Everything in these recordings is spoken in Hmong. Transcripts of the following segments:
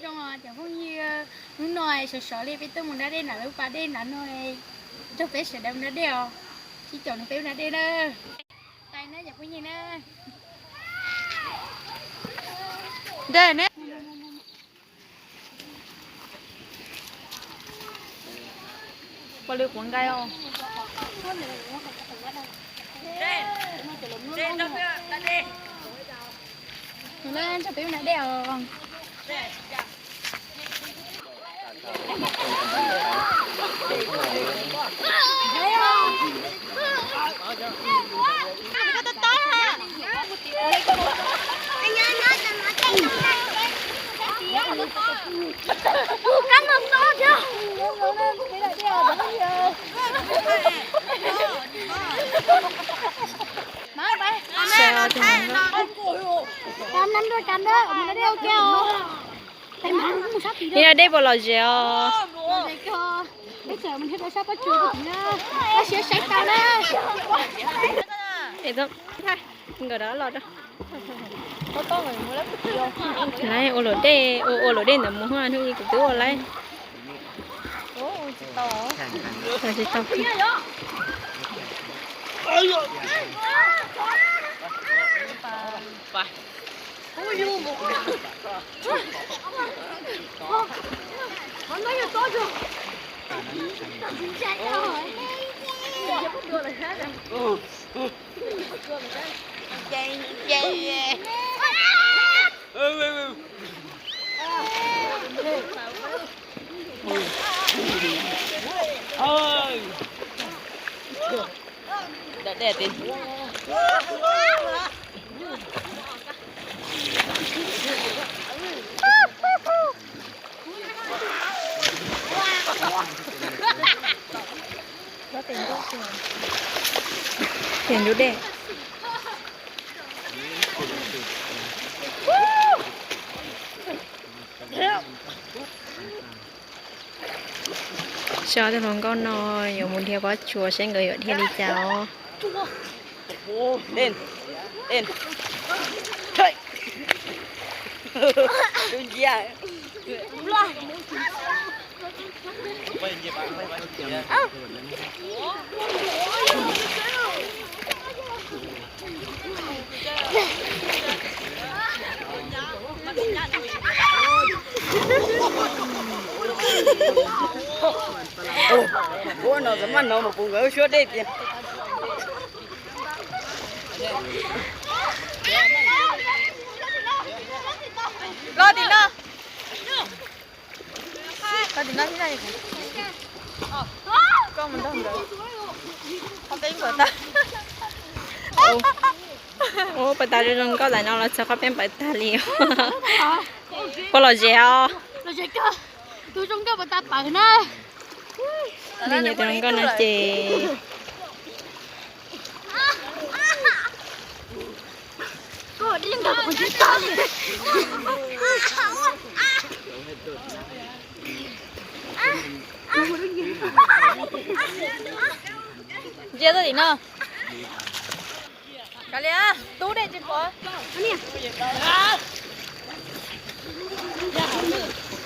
Zoo os cov phooj ywg, hnub no sov sov li peb tuaj mus da dej nram lub pas dej nram no, nrog peb sawv daws mus da dej os. Sib caum nrog peb mus da dej na. Tais na cov phooj ywg na. Dej ne. Ua li quav nqaij os. Nws nrog peb mus da dej os. Ib dej puas lom zem os? Nkawd los, ua luam dej, ua luam dej ntawm mus hnub i kuv twb ua lawm. Tsis tau. Tes ntub dej. Saib ob tug hluas nkauj no yuav mus dhia pob tsuas saib nkawd yuav dhia li cas os. Ua no txawm maj no mas puv nkawd suab dej tiag. Los tim no. Los tim no. Koj mus nrog nkawd. Qhov peb nkawd tag. Ua pas tas zoo zoo nkauj tais no los txog qhov peb npawv tag li. Puas lom zem os? Tus zoo nkauj pas tas pawv na. Li nyiam tus zoo nkauj no ces. Ntsia tau tim no. Kav liam, tub dej tsis pom.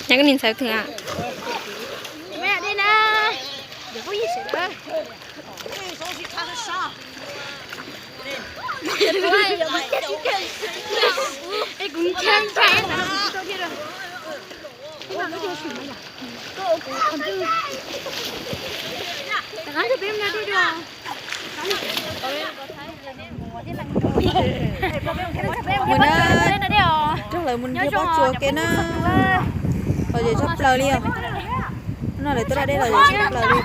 Nyab koj nim ntxhais twg a? Es kuv ntshai ntshai. Rov qab nrog peb mus da dej dua. Mus na, nrog lawv mus dhia pob tsuas ke na. Lom zem tshaj plaws li os. No lawv tuaj da dej lom zem tshaj plaws li.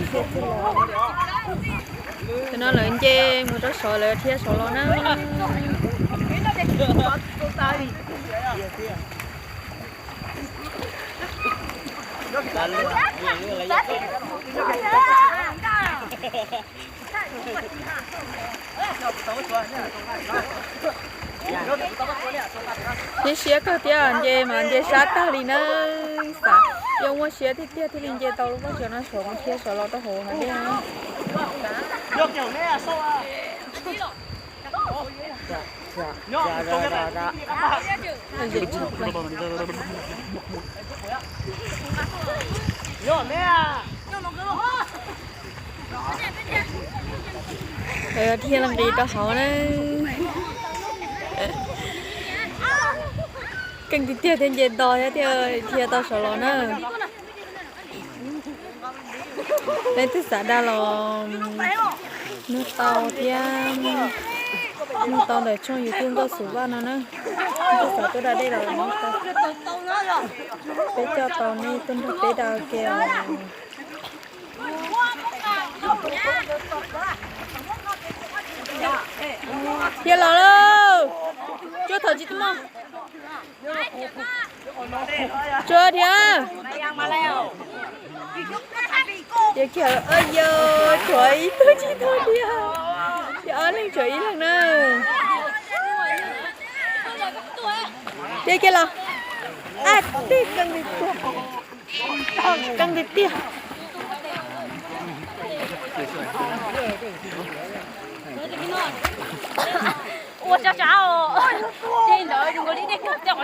Tam no lawv nce mus rau saud, lawv dhia saud los na. Siab siab kawg thiab, nce mas nce sab tag li na. Xav, yog muaj siab tiag tiag thiaj li nce tau lub pob tsuas no saud, dhia saud los rau hauv hav dej. Dhia los nqis rau hauv na. Keej tiag tiag thiaj nce tau thiab, thiaj dhia tau saud los na. Leej twg xav da los nug tau thiab, nug tau ntawm tshooj YouTube Nkauj Xu Vaj no na. Leej twg xav tuaj da dej los nug tau. Peb coj tau nej tuaj nrog peb da ua ke os. Dhia los lauj. Tsuag thaum tsis tuaj mog. Tsuag dhia. Dhia kiag, yog tshuav ib tug tsis tau dhia. Ces ob leeg tshuav ib leeg na. Dhia kiag los. Ab, tib keej li tiag. Keej tiag tiag. Ua tsaug tsaug os. Ces ntawd yus nkaus li dej kub tau.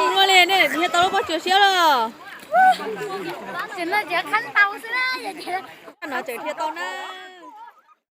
Ua li nej dhia tau lub pob tsuas siab los? No tseem dhia tau na.